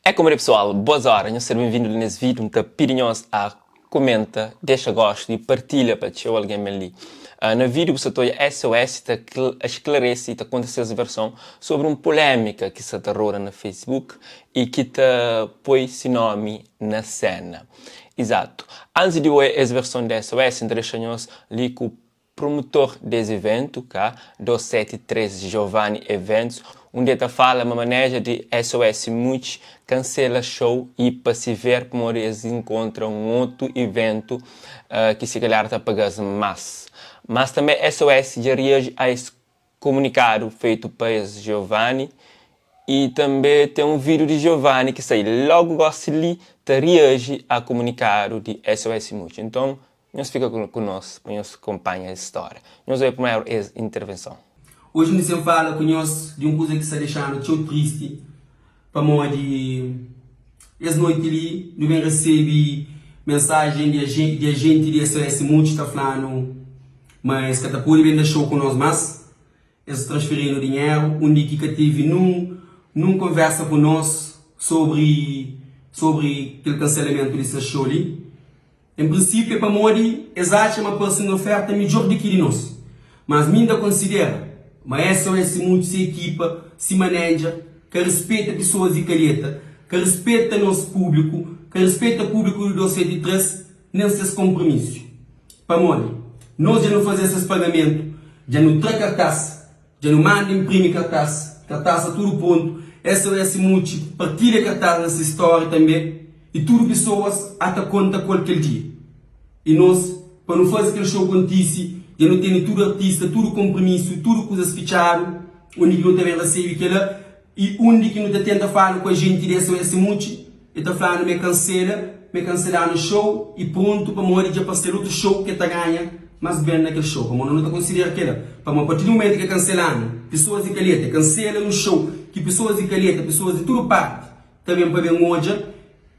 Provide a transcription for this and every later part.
É como é pessoal, boas horas, nhos ser bem-vindo nesse vídeo, N ta pidi nhos a comenta, deixa gosto e partilha pa txeu alguém ben li. Uh, na vídeo bu sa ta odja SOS ta esclarece e ta conta ses versão sobre um polémica ki sa ta roda na Facebook e ki ta poi si nome na cena. Exato. Antes di oia es versão de SOS, N ta dexa nhos li ku Promotor des iventu, ka, 273 Giovanni Eventos, undi e ta fala ma maneja di SOS Much kansela show y pa si ver pamodi es inkontra un otu iventu ki si kalhar ta paga-s mas. Mas tanbe SOS dja riaji a es Komunikadu feitu pa es Giovanni y tanbe ten un vídiu di Giovanni ki sai logu gosi li ta riaji a komunikadu di SOS Mucci. Nton, nhos fika ku nos pa nhos konpanha es stória. Nhos obi primeru es intervenson. Oji nu sen fala ku nhos di un kuza ki sta dexa-nu txeu tristi pamodi es noiti li nu ben resebe mensajen di ajenti di SOS Mucci ta fla-nu ma es ka ta pode ben da show ku nos más. Es transferi-nu dinheru undi ki ka tevi nun nun konversa ku nos sobri sobri kel kanselamentu di ses show li. En prinsipiu é pamodi es atxa ma parse un oferta midjor di ki di nos. Mas mi N ta konsidera ma SOS Mutu se ekipa, si manendja, ka rispeta pisoas di Kalheta, ka rispeta nos públiku, ka rispeta públiku di 273 nen ses konpromisiu. Pamodi nos dja nu faze ses pagamentu, dja nu tra kartas, dja nu manda inprimi kartas, kartas sta tudu prontu. SOS Mucci partilha kartas na se story tanbe y tudu pisoas a ta konta ku el kel dia. Y nos, pa nu faze kel show kontise, dja nu tene tudu artista, tudu konprimisu, tudu kuzas fitxadu, undi ki nu ta ben resebe kela. Y undi ki nu ta tenta fala ku ajenti di SOS Mucci, e ta fla-nu ma e kansela, ma e kansela-nu show y prontu, pamodi dja parse-l otu show ki e ta ganha mas ben na kel show. Pamodi nu ta konsidera kela, pamodi a partir di mumentu ki e kansela-nu, pesoas di Calheta, e kansela un show ki pesoas di Calheta, pesoas di tudu parti ta ben pa ben odja,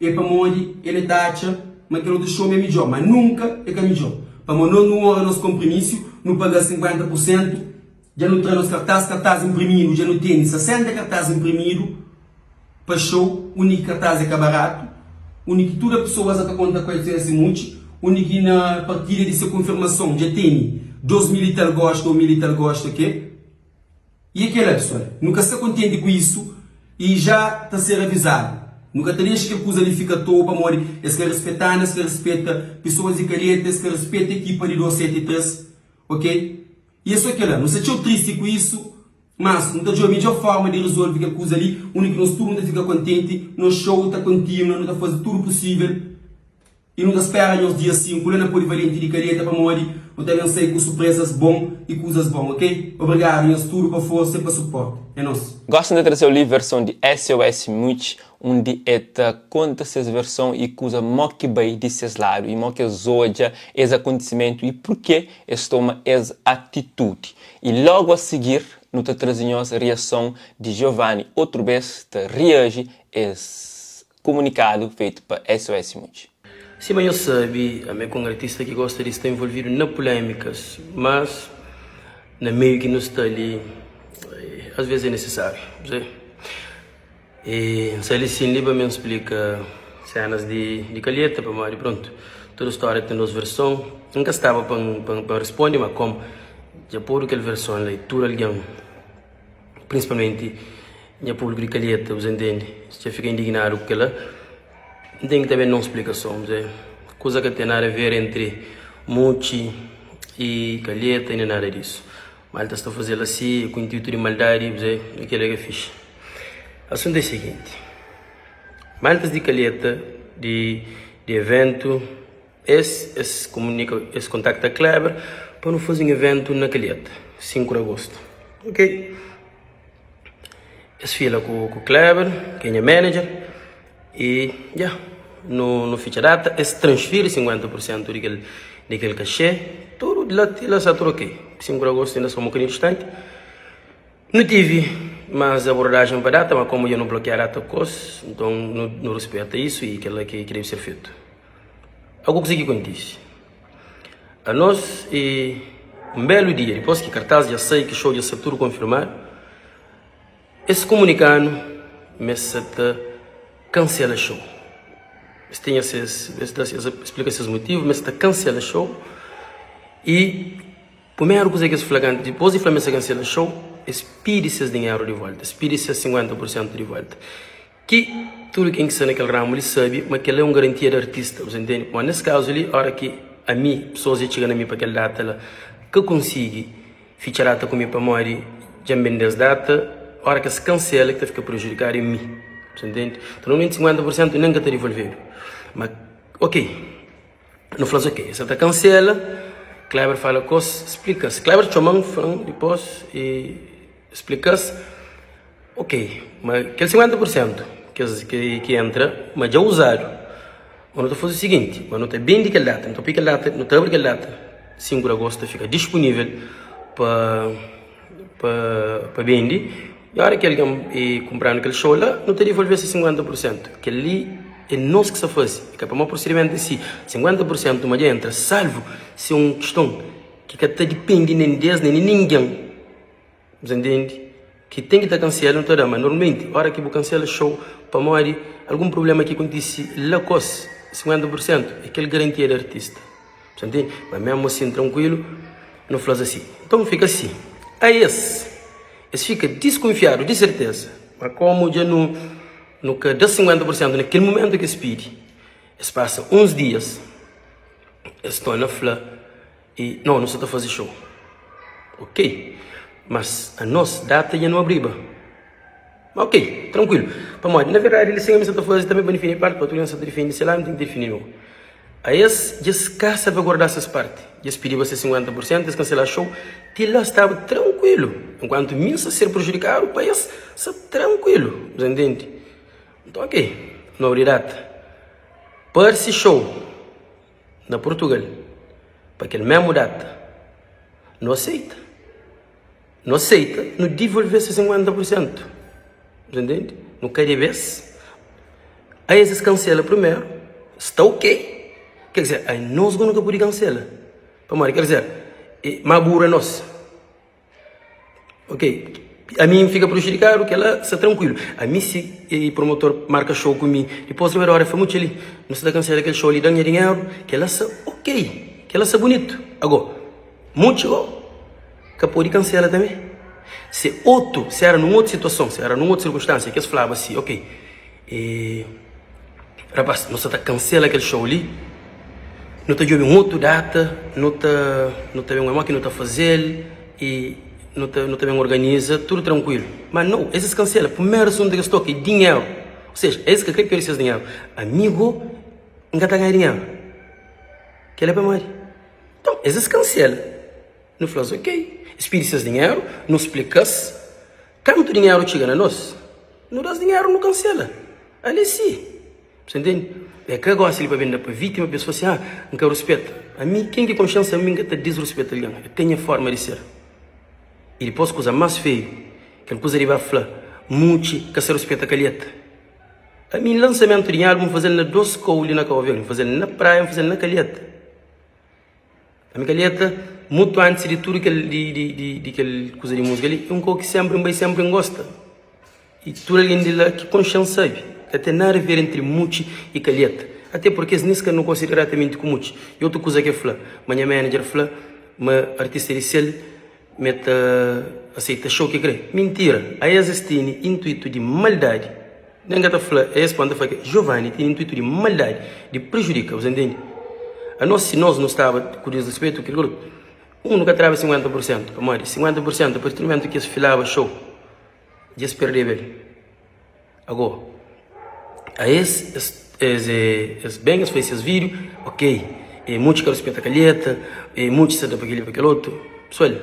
e pamodi el ta atxa ma kel otu show ma e midjor, ma nunka e ka midjor, pamodi nos nu onra nos konprimisu, nu paga 50 pur sentu. Dja nu tra nos kartás, kartás inprimidu, dja nu tene 60 kartás inprimidu pa show, undi ki kartás é ka baratu, undi ki tudu pesoas sa ta konta ku SOS Mucci, undi ki na partilha di se konfirmason dja tene 2000 i tal gosta ou 1000 i tal gosta, ok? I é kela pesoal, nu ka sta kontenti ku isu i ja ta ser avizadu, nu ka ta dexa kel kuza li fika atoa pamodi es ka rispeta-nu, es ka rispeta pesoas di Calheta, es ka rispeta ekipa di 273, ok? I é so kela, nu sta txeu tristi ku isu, mas nu ta djobe midjor forma di rizolve kel kuza li, undi ki nos tudu nu ta fika kontenti, nos show ta kontinua, nu ta faze tudu pusível i nu ta spera nhos dia 5 la na Polivalenti di Calheta pamodi nu ta ben sai ku suprezas bon i kuzas bon, ok? Obrigadu nhos tudu pa forsa i pa suporti. É nos. Gosi N ta traze-u li verson di SOS Mucci undi e ta konta ses verson i kuza mo ki bai di ses ladu i mo ki es odja es akontisimentu i purke es toma es atitudi. I logu a sigir nu ta traze nhos riason di Giovanni otru bes ta riaji es kumunikadu fetu pa SOS Mucci. Sima nhos sabe, ami é ka un artista ki gosta di sta envolvidu na pulémikas, mas na meiu ki nu sta li, as ves é nisisáriu. E N sai li sin li pa mi N splika senas di di Calheta pamodi prontu tudu storia ten dos verson N ka staba pa N pa N risponde ma kom dja podu kel verson la i tudu algen prinsipalmenti nha publiku di Calheta bu sa ntende dja fika indignadu ku kela N ten ki ta ben da un splikason bu kuza ka ten nada ver entri Mucci i Calheta i nen nada disu. Malta sta fazel asi ku intuitu di maldadi bze i kela ka fixi. Asuntu é siginti, maltas di Calheta di di eventu es es komunika es kontakta Kleber pa nu fazi un eventu na Calheta 5 di agostu ok. Es fila ku ku Kleber ki é nha manager I ya, nu nu fitxa data, es transfiri 50 pur sentu di kel di kel kaxê, tudu di la ti la sta tudu ok. 5 di agostu inda sta un bokadinhu distanti. Nu tivi mas abordajen pa data, ma komu dja nu blokia data ku kos, nton nu nu rispeta isu i kel la ki ki debe ser fetu. Ago kuzê ki kontise? Anos i un belu dia, dipôs ki kartaz dja sai, ki xou dja sta tudu konfirmadu, Es kumunika-nu ma es sa ta. kansela show. Es tinha ses, es da es splika ses motivu, ma es ta kansela show i primeru kuza ki es fla kantu dipôs di fla ma es ta kansela show, es pidi ses dinheru di volta, es pidi ses 50 pur sentu di volta. Ki tudu ken ki sta na kel ramu li sabe ma kel-la é un garantia di artista, bu sa ntende? Pamodi nes kazu li, óra ki ami, pesoas dja txiga na mi pa kel data la, ka konsigi fitxa data ku mi pamodi dja N bende-s data, óra ki es kansela ki ta fika prejudikadu é mi, bu sa ntende? Nton, normalmenti 50 pur sentu nen ka ta divolvedu. Ma, ok, nu fla-s ok, es sa ta kansela, Kleber fala ku es, splika-s. Kleber txoma-m, fla-m dipôs i splika-s. Ok, ma kel 50 pur sentu kes ki entra ma dja uzadu, ma nu ta faze u siginti, ma nu ta bende kel data, nu ta poi kel data, nu ta abri kel data 5 di agostu ta fika dispunível pa pa pa bende i ora ki algen kunpra-nu kel xou la, nu ta divolve se 50 pur sentu. Kel-li é nos ki sta faze, é ka pamodi prosidimentu é si, 50 pur sentu ma dja entra, salvu si é un kiston ki ka ta dipende nen di es nen di ningen. Bu ta ntende? Ki ten ki ta kansela nu ta da, ma normalmenti ora ki bu kansela show pamodi algun prublema ki kontise la kos 50 pur sentu é kel garantia di artista. Bu ta ntende? Ma memu asin trankuilu nu fla-s asi. Nton fika si. A es, es fika diskunfiadu di serteza, ma komu dja nu nu ka da 50 pur sentu na kel mumentu ki es pidi, es pasa uns dias es torna fla. I no, nu sa ta faze show. Ok, mas anos data dja nu abriba. Ok, trankuilu. Pamodi, na verdadi, li sen ami sa ta faze tanbe pa difende parti, pa tudu algen sa ta difende se ladu, nu ten ki difende meu. A es dja es ka salvaguarda ses parti, dja es pidiba ses 50 pur sentu, es kansela show, ti la staba trankuilu. Enkuantu mi sa ser prejudikadu, pa es sta trankuilu. Bu ta ntende? Nton, ok, nu abri data. Parse show. Na Purtugal, pa kel mésmu data, nu aseita. Nu aseita, nu divolve se 50 pur sentu. Bu ta ntende? Nu ka debe-s. Aes es kansela primeru, sta ok. Ker dizer, anos go nu ka pudi kansela. Pamodi? Ker dizer, ma buru é nos. Ok, ami N fika prejudikadu, kela sta trankuilu. Ami si e promotor marka show ku mi, dipos riba di ora e fla, Mutxa li, nu sta ta kansela kel show li, da-m nha dinheru, kela sta ok, kela sta bunitu. Ago, mutxa go ka pode kansela tanbe. Se otu, se era nun otu situason, se era nun otu sirkunstansia ki es flaba si, ok, E rapaz, nu sa ta kansela kel show li, nu ta djobe un otu data, nu ta nu ta ben odja modi ki nu ta fazel i nu ta nu ta ben organiza tudu trankuilu. Ma nau, es es kansela, primeru asuntu ki es toka é dinheru, ou seja, es ka kre perde ses dinheru. Ami go, N ka ta ganha dinheru, kel-la é pamodi? Nton, es es kansela, nu fla-s ok, es pidi ses dinheru, nu splika-s kantu dinheru txiga na nos. Nu da-s dinheru nu kansela. Ali si. Bu ntende? É ka gosi li pa ben da pa vítima pa es fla si, ah, N ka ruspeta. Ami, ken ki konxe-m sabe mi N ka ta disruspeta algen. É ka nha forma di ser. I dipôs kuza más feiu, kel kuza di ba fla, Mutxi ka sa ruspeta kalheta. Ami, lansamentu di nha álbum N faze-l na dos kou li na Kau Verdi. N faze-l na praia, N faze-l na kalheta. Ami Calheta, mutu antis di tudu kel di di di di kel kuza di múzika li, é un kau ki sénpri N bai, sénpri N gosta. I tudu algen di la ki konxe-m sabe, ka ten nada ver entri Mutxi i Calheta. Até purki es nis ka nu konxe diretamenti ku Mutxi. I otu kuza ki el fla, ma nha manager fla ma artista di sel ma el ta aseita xou ki kre. Mintira! Aes es tene intuitu di maldadi. Nen ka ta fla es pa N ta fla ke Giovanni tene intuitu di maldadi, di prejudika. Bu sa ntende? Anos si nos nu staba ku disrespetu kel grupu, un nu ka traba 50 pur sentu, pamodi 50 pur sentu apartir di mumentu ki es filaba xou, dja es perdeba el. Ago, aes es es es ben es faze ses vídiu, ok, e mutxi ka ruspeta kalheta, e mutxi sa da pa kel-li pa kel otu. Pesoal.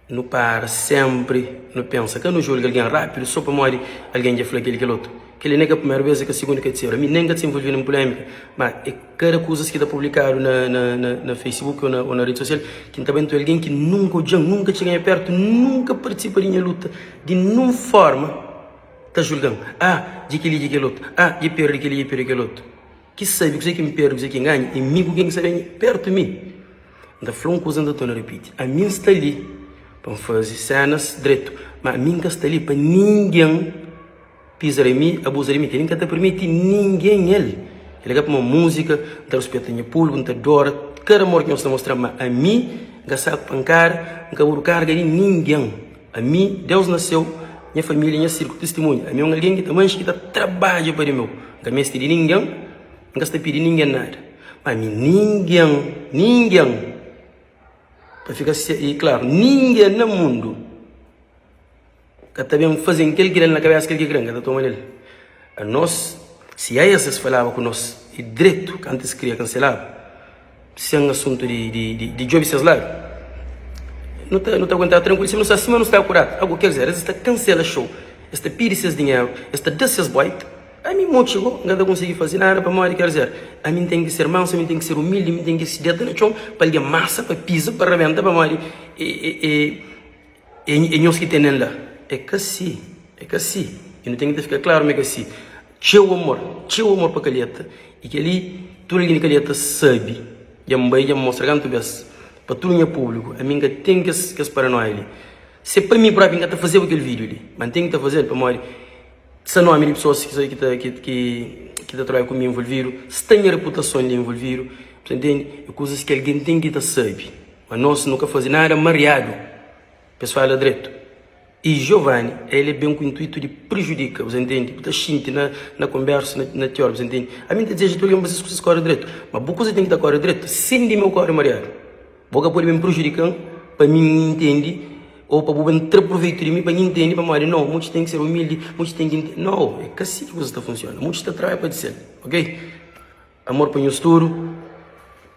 Nu para sénpri nu pensa. Ka nu julga algen rápidu sô pamodi algen dja fla kel-li kel otu. Kel-li nen ka primeru bês, é ka sigundu, ka terseru. Ami nen ka ta involve na pulémika, má é kada kuzas ki ta publikadu na na na na Facebook ô na ô na redi sosial ki N ta bai ntu algen ki nunka odja-m, nunka txiga nha pértu, nunka partisipa di nha luta di nun fórma ta julga-m. Ah, dja kel-li dja kel otu. Ah, dja perde kel-li dja perde kel otu. Ki sabe kuzê ki N perde, kuzê ki N ganha, é mi ku ken ki sta ben pértu mi. N ta fla un kuza, N ta torna ripiti, ami N sta li pa N faze sénas dretu, má ami N ka sta li pa ningen. Pisa di mi, abusa di mi, kel-li N ka ta permiti ningen el. Kel-li ka pamodi múzika, N ta ruspeta nha públiku, N ta adora kada amor ki nhos ta mostra-m, ma ami N ka saku pankada, N ka budu karga di ningen. Ami, Deus na séu, nha família, nha sirkulu, tistimunha, ami é un algen ki ta manxe, ki ta trabadja pa di meu. N ka meste di ningen, N ka sta pidi ningen nada. Ma ami ningen, ningen, pa fika klaru, ningen na mundu. Ka ta ben faze-m kel ki da-l na kabésa kel ki kre-m, ka ta toma nel. Anos, si aes es falaba ku nos i dretu kantu es kria kanselaba, sen asuntu di di di djobe ses ladu, nu ta nu ta aguentaba trankuilu sima nu sta sima nu sta akuradu. Ago, ker dizer, es ta kansela xou, es ta pidi ses dinheru, es ta da ses boita, ami mo txigo, N ka ta konsigi faze nada pamodi, ker dizer, ami N ten ki ser mansu, ami N ten ki ser umildi, ami N ten ki deta na txon pa algen masa, pa piza, pa rabenta pamodi e e. É nhos ki tene-m la. É ka si, é ka si. I nu ten ki ta fika klaru ma é ka si. Txeu amor, txeu amor pa Calheta. I kel-li tudu algen di Calheta sabe. Dja N bai, dja N mostra kantu bês pa tudu nha públiku. Ami N ka ten kes kes paranóia li. Si é pa mi própi, N ka ta fazeba kel vídiu li. Ma N ten ki ta faze-l pamodi sta nómi di pesoas ki ta ki ta trabadja ku mi envolvidu, sta nha reputason li envolvidu. Bu ta ntende? É kuzas ki algen ten ki ta sabe. Ma nos nu ka faze nada mariadu pa es fala dretu. I Giovanni, el é ben ku intuitu di prejudika, bu sa ntende? Bu ta xinti na na konbersu, na na tior, bu sa ntende? Ami N ta dizeja tudu algen pa ses kusas kóre dretu, ma bu kusa ten ki ta kóre dretu sen di meu kóre mariadu. Bo ka pode ben prejudika-m pa mi N ntende ô pa bu ben tra proveitu di mi pa N ntende pamodi no, mutu ten ki ser umildi, mutu ten ki ntende. No, é ka si ki kusas ta funsiona. Mutu ta trabadja pa di sel, ok? Amor pa nhos tudu.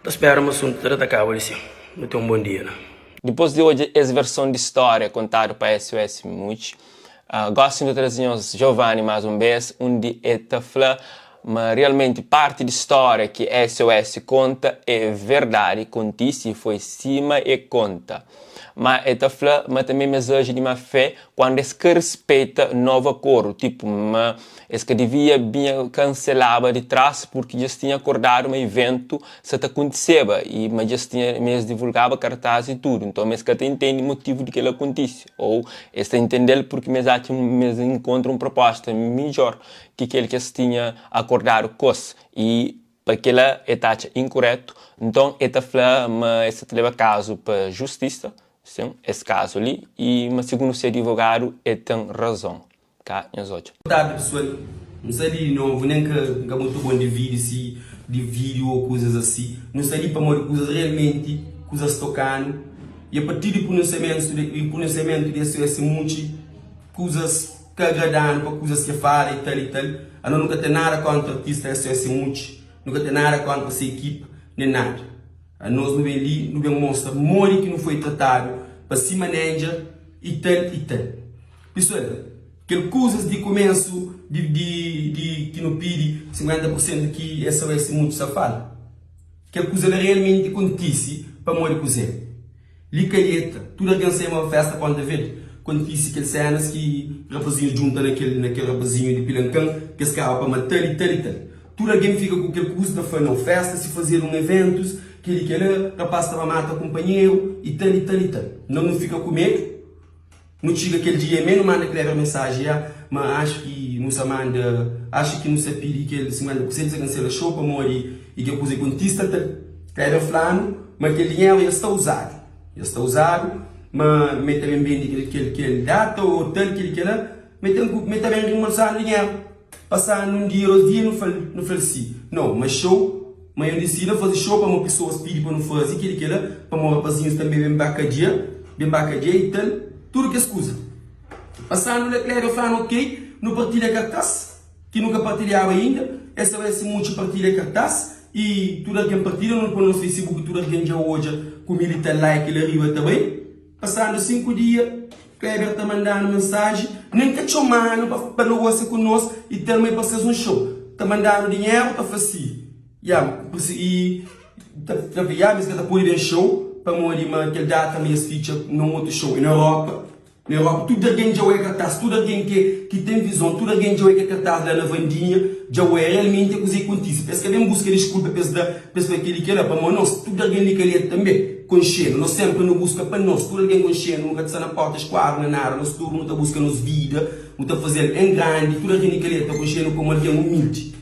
Ta spera ma asuntu ta da ta kaba li sin. Nu ten un bon dia na. Dipôs di odja es verson di stória kontadu pa SOS Mucci, gósi nu ta traze nhos Giovanni más un bês, undi el ta fla ma realmenti parti di stória ki SOS konta é verdadi, kontise i foi sima e konta. Má el ta fla ma tanbê ma es aji di má fé kuandu es ka rispeita novu akordu, tipu ma es ka divia binha kanselaba di tras purki dja es tinha akordadu ma iventu sa ta kuntiseba i ma dja es tinha ma es divulgaba kartaz i tudu. Nton ma es ka ta intende motivu di kel-la kontise ô es ta intende-l purki ma es atxa ma es inkontra un proposta midjór ki kel ki es tinha akordadu ku es i Pa kila e ta atxa inkuretu, nton e ta fla ma e sa ta leba kazu pa justisa, sin, es kazu li, i ma sigundu se adivogadu e ten razon. Ka nhos odja. Boa tardi pessoal, N sta li di novu, nen ka N ka mutu bon di vídeo si di vídeo ou kuzas asi, nu sta li pamodi kuzas realmenti kuzas tokanu e a partir di pronunsiamentu di pronunsiamentu di SOS Mucci kuzas ka agradanu pa kuzas ki e fala i tal i tal, ano nu ka ten nada kontra artista SOS Mucci, nu ka ten nada kontra se ekipa nen nada, anos nu ben li nu ben mostra modi ki nu foi tratadu pa si manendja i tal i tal. Pesoal, kel kuzas di kumesu di di di ki nu pidi 50 pur sentu ki SOS Mucci sa fala, kel kuza la realmenti kontisi pamodi kuzê? Li Calheta, tudu algen sai ma festa Ponta Verde. Kontise kel senas ki rapazinhus djunta na kel na kel rapazinhu di Pilankan ki es kaba pa matal i tal i tal. Tudu algen fika ku kel kuza ta fla nau festa si fazedu un eventus kel i kela, rapaz ta ba mata kunpanheru i tal i tal i tal. Nau nu fika ku medu. Nu txiga kel dia mé nu manda Kleber mensaji ya ma axu ki nu sa manda axu ki nu sa pidi kel 50 por sentu sa kansela show pamodi i kel kuza kontista ta Kleber flanu ma kel dinheru ya sta uzadu ya sta uzadu ma me ta ben bendi kel kel kel data o tal kel kela me ten ku me ta ben rimbolsanu dinheru. Pasanu un dia, dos dia nu fal nu flal si, no, ma show, ma yo disida fazi show pamo pisoas pidi pa nu fazi keli kela, pamo rapazinhus tambe ben ba kadia, ben ba kadia i tal, tudu kes kuza. Pasanu la Kleber flanu ok, nu partilha kartaz, ki nu ka partilhaba inda, SOS Mucci partilha kartaz i tudu algen partilha, nu poi nos facebook tudu algen dja odja ku milita like la riba ta bai. Pasadu 5 dia, Kleber ta manda-nu mensaji, nen ka txoma-nu pa pa negosia ku nos i tal ma i pa ses un xou. Ta manda-nu dinheru, ta fla si, Ya, i ta fla, ya, ma es ka ta pode ben xou pamodi ma kel data ma es fitxa na un otu xou na Europa. Na Europa tudu algen dja oia kartaz, tudu algen ke ki ten vizon, tudu algen dja oia ke kartaz la na Vandinha dja oia realmenti é kuzê ki kontise. Pa es ka ben buska diskulpa pa es da, pa es fla kel-li kel-la, pamodi nos tudu algen li Calheta tanbê konxe-nu. Nos sénpri nu buska pa nos, tudu algen konxe-nu, nu ka ta sta na porta eskuadra na nada, nos tudu nu ta buska nos vida, nu ta faze-l en grandi. Tudu algen di Calheta konxe-nu komu algen umildi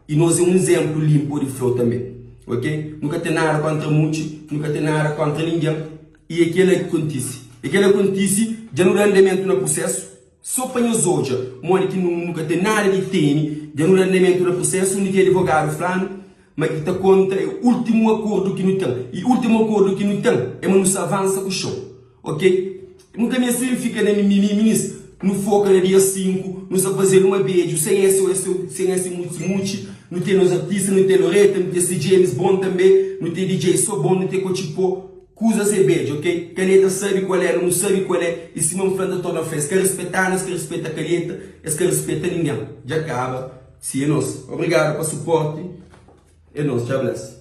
i nos é un izénplu linpu di fla-u tanbê, ok. Nu ka ten nada kóntra mutxi, nu ka ten nada kóntra ningen. I é kela ki kontise. É kela kontise, dja nu da andamentu na prusesu, so pa nhos odja modi ki nu ka ten nada di tene, dja nu da andamentu na prusesu undi ki adivogadu fla-nu ma ki ta konta é ultimu akordu ki nu ten. I ultimu akordu ki nu ten é ma nu sa avansa ku xou. Ok? Nu ka meste ben fika na mimimi, minis. Nu foka na dia 5, nu sa faze-l uma bedju, sen ese o ese, sen ese mutxi mutxi. Nu ten nos artista, nu ten Loreta, nu ten CJMs bon tanbe, nu ten DJ so bon, nu ten Kotxipó. Kuzas é bedju, ok? Kalheta sabe kual é, nu sabe kual é I sima N fla, N ta torna fla Es ka rispeta-nu, es ka rispeta Kalheta Es ka rispeta ningen Dja kaba, si é nos Obrigadu pa suporti, é nos, Jah bless.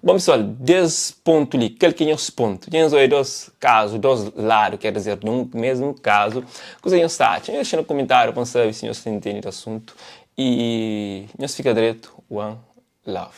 Bon pessoal, des pontu li, kal ki é nhos pontu? Dja nhos odja dos kazu, dos ladu, ker dizer, di un mesmu kazu. Kuze nhos ta atxa? Nhos dexa na kumentariu pa N sabe si nhos ta intende di asuntu. I nhos fika dretu. One love.